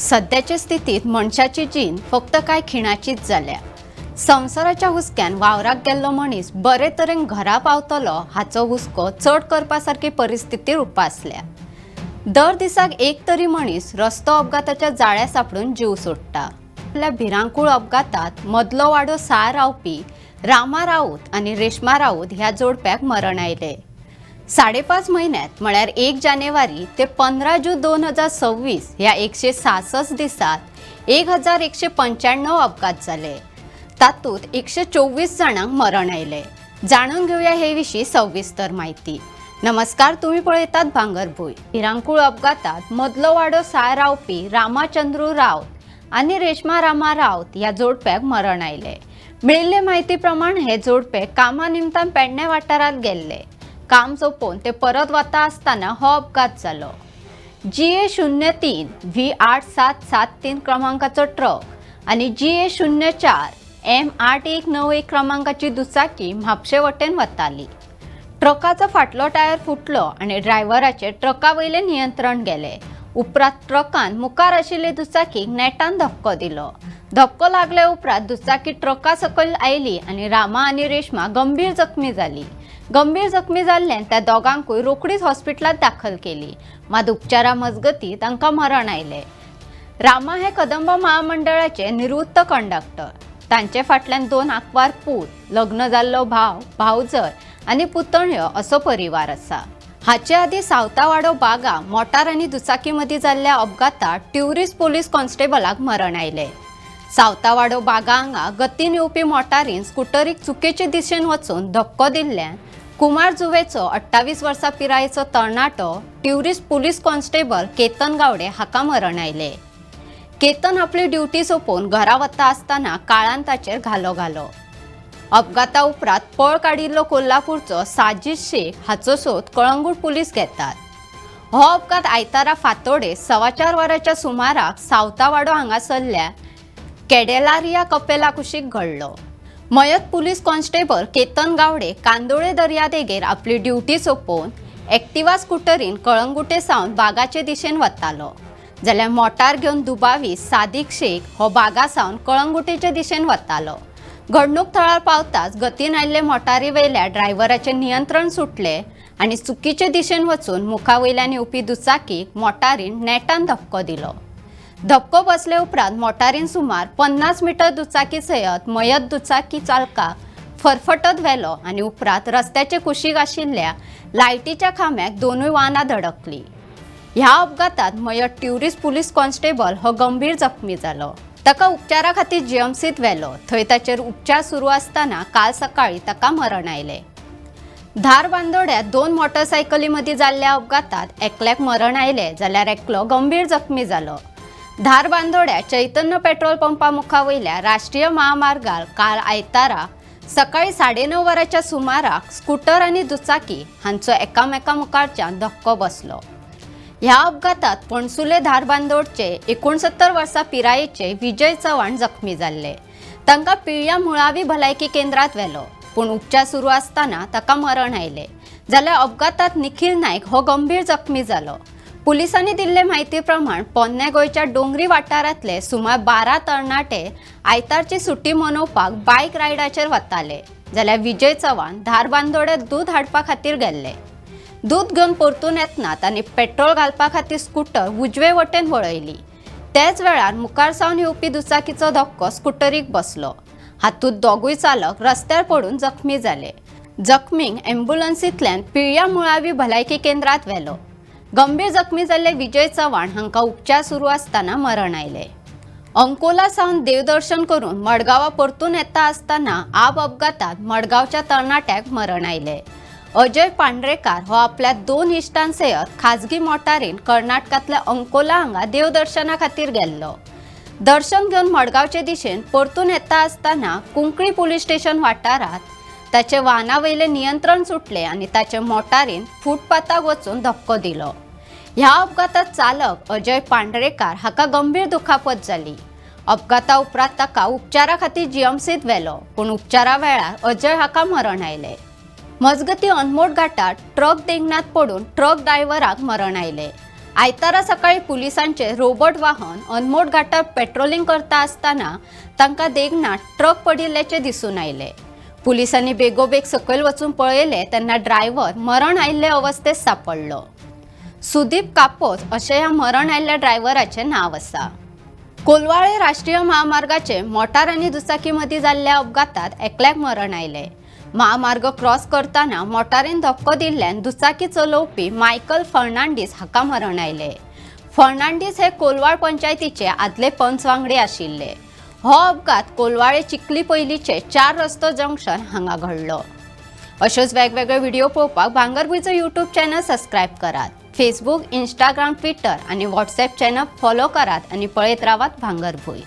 सद्याचे स्थितीत मनशाची जीण फक्त कांय खिणाचीच जाल्या. संवसाराच्या हुस्क्यान वावराक गेल्लो मनीस बरे तरेन घरा पावतलो हाचो हुस्को चड करपा सारकी परिस्थिती उपासल्या. दर दिसाक एक तरी मनीस रस्तो अपघाताच्या जाळ्या सांपडून जीव सोडटा. आपल्या भिरांकूळ अपघातात मदलो वाडो सार रावपी रामा राऊत आनी रेश्मा राऊत ह्या जोडप्याक मरण आयलें. 5.5 म्हयन्यात म्हळ्यार 1 जानेवारी ते 15 जून 2026 ह्या 166 दिसात 1195 अपघात जाले. तातूंत 124 जाणांक मरण आयलें. जाणून घेवया हे विशीं सविस्तर माहिती. नमस्कार, तुम्ही पळयतात भांगरभूंय. भिरांकूळ अपघातात मदलो वाडो सार रावपी रामाचंद्रू राऊत आनी रेश्मा रामा राऊत ह्या जोडप्याक मरण आयलें. मेळिल्ले म्हायती प्रमाण हे जोडपे कामा निमतान पेडणे वाठारांत गेल्ले. काम सोंपोवन ते परत वता आसतना हो अपघात जालो. GA 03 V 8773 क्रमांकाचो ट्रक आनी GA 04 M 8191 क्रमांकाची दुचाकी म्हापशे वटेन वताली. ट्रकाचो फाटलो टायर फुटलो आनी ड्रायव्हराचें ट्रका वयलें नियंत्रण गेलें. उपरांत ट्रकान मुखार आशिल्ले दुचाकीक नेटान धपको दिलो. धपको लागले उपरांत दुचाकी ट्रका सकयल आयली आनी रामा आनी रेश्मा गंभीर जखमी जाली. गंभीर जखमी जाल्ल्यान त्या दोगांकूय रोखडीच हॉस्पिटलांत दाखल केली. मात उपचारा मजगतीं तांकां मरण आयलें. रामा हे कदंब महामंडळाचे निवृत्त कंडक्टर. तांचे फाटल्यान 2 आंकवार पूत, लग्न जाल्लो भाव, भावजय आनी पुतणयो असो परिवार आसा. हाचे आदीं सावतावाडो बागा मोटार आनी दुचाकी मदीं जाल्ल्या अपघातात ट्युरिस्ट पोलीस कॉन्स्टेबलाक मरण आयलें. सावतावाडो बागा हांगा गतीन येवपी मोटारीन स्कुटरीक चुकीचे दिशेन वचून धपको दिल्ल्यान कुमार जुवेचो 28 वर्सां पिरायेचो तरणाटो tourist police constable Ketan Gawade हाका मरण आयलें. केतन आपली ड्युटी सोंपोवन घरा वता आसतना काळान ताचेर घालो घालो. अपघाता उपरांत पळ काडिल्लो कोल्हापूरचो साजीद शेख हाचो सोद कळंगूट पुलीस घेतात. हो अपघात आयतारा फांतोडे 4:15 वरांच्या सुमाराक सावतावाडो हांगासरल्या केडेलारिया कपेला कुशीक घडलो. मयत पुलीस कॉन्स्टेबल केतन गावडे कांदोळे दर्यादेगेर आपली ड्युटी सोंपोवन एक्टिवा स्कुटरीन कळंगुटे सावन बागाचे दिशेन वतालो, जाल्यार मोटार घेवन दुबावीत सादीक शेख हो बागा सावन कळंगुटेचे दिशेन वतालो. घडणूक थळार पावताच गतीन आयिल्ले मोटारी वयल्या ड्रायव्हराचें नियंत्रण सुटलें आनी चुकीचे दिशेन वचून मुखा वयल्यान येवपी दुचाकीक मोटारीन नेटान धपको दिलो. धपको बसले उपरांत मोटारीन सुमार 50 मिटर दुचाकी सयत मयत दुचाकी चालकाक फरफटत व्हेलो आनी उपरांत रस्त्याचे कुशीक आशिल्ल्या लायटीच्या खांब्याक दोनूय वाहनां धडकली. ह्या अपघातात मयत ट्युरिस्ट पुलीस कॉन्स्टेबल हो गंभीर जखमी जालो. ताका उपचारा खातीर जीएमसीत व्हेलो. थंय ताचेर उपचार सुरू आसतना काल सकाळीं ताका मरण आयलें. धारबांदोड्यात 2 मोटरसायकली मदीं जाल्ल्या अपघातात एकल्याक मरण आयलें जाल्यार एकलो गंभीर जखमी जालो. धारबांदोड्या चैतन्य पेट्रोल पंपा मुखा वयल्या राष्ट्रीय महामार्गार काल आयतारा सकाळी 9:30 वरांच्या सुमाराक स्कुटर आनी दुचाकी हांचो एकामेका मुखारच्यान धपको बसलो. ह्या अपघातात पणसुले धारबांदोडचे 69 वर्सां पिरायेचे विजय चव्हाण जखमी जाल्ले. तांकां पिळया मुळावी भलायकी केंद्रात व्हेलो, पूण उपचार सुरू आसतना ताका मरण आयलें. जाल्यार अपघातात निखील नायक हो गंभीर जखमी जालो. पुलिसांनी दिल्ले म्हायती प्रमाण पोन्ने गोंयच्या डोंगरी वाठारांतले सुमार 12 तरणाटे आयतारची सुटी मनोवपाक बायक रायडाचेर वताले, जाल्यार विजय चव्हाण धारबांदोड्यात दूद हाडपा खातीर गेल्ले. दूद घेवन परतून येतना तांणी पेट्रोल घालपा खातीर स्कुटर उजवे वटेन वळयली. त्याच वेळार मुखार सावन येवपी दुचाकीचो धपको स्कुटरीक बसलो. हातूंत दोगूय चालक रस्त्यार पडून जखमी जाले. जखमींक ॲम्ब्युलन्सींतल्यान पिळया मुळावी भलायकी केंद्रात व्हेलो. गंभीर जखमी जाल्ले विजय चव्हाण हांकां उपचार सुरू आसतना मरण आयलें. अंकोला सावन देवदर्शन करून मडगांवां परतून येता आसतना आब अपघातात मडगांवच्या तरणाट्याक मरण आयलें. अजय पांढरेकार हो आपल्या 2 इश्टां सयत खाजगी मोटारीन कर्नाटकांतल्या अंकोला हांगा देवदर्शना खातीर गेल्लो. दर्शन घेवन मडगांवचे दिशेन परतून येता आसतना कुंकळी पुलीस स्टेशन वाठारांत ताचे वाहना वयलें नियंत्रण सुटलें आनी ताचे मोटारीन फुटपाथाक वचून धपको दिलो. ह्या अपघातात चालक अजय पांढरेकार हाका गंभीर दुखापत जाली. अपघाता उपरांत ताका उपचारा खातीर जीएमसीत व्हेलो, पूण उपचारा वेळार अजय हाका मरण आयलें. मजगतीं अनमोड घाटात ट्रक देंगणात पडून ट्रक ड्रायव्हराक मरण आयलें. आयतारा सकाळी पुलिसांचे रोबोट वाहन अनमोड घाटार पेट्रोलिंग करता आसतना तांकां देगणात ट्रक पडिल्ल्याचें दिसून आयलें. पुलिसांनी बेगोबेग सकयल वचून पळयलें तेन्ना ड्रायव्हर मरण आयिल्ले अवस्थेत सापडलो. सुदीप कापोत अशें ह्या मरण आयिल्ल्या ड्रायव्हराचें नांव आसा. कोलवाळे राष्ट्रीय महामार्गाचे मोटार आनी दुचाकी मदीं जाल्ल्या अपघातात एकल्याक मरण आयलें. महामार्ग क्रॉस करतना मोटारीन धपको दिल्ल्यान दुचाकी चलोवपी मायकल फर्नांडीस हाका मरण आयलें. फर्नांडीस हे कोलवाळ पंचायतीचे आदले पंच वांगडी आशिल्ले. हो अपघात कोलवाळे चिखली पयलीचे 4 रस्तो जंक्शन हांगा घडलो. अश्योच वेगवेगळे व्हिडिओ पळोवपाक भांगरभूंयचो यूट्यूब चॅनल सबस्क्रायब करात. फेसबूक, इंस्टाग्राम, ट्विटर आनी व्हॉट्सॲप चॅनल फॉलो करात आनी पळयत रावात भांगरभूंय.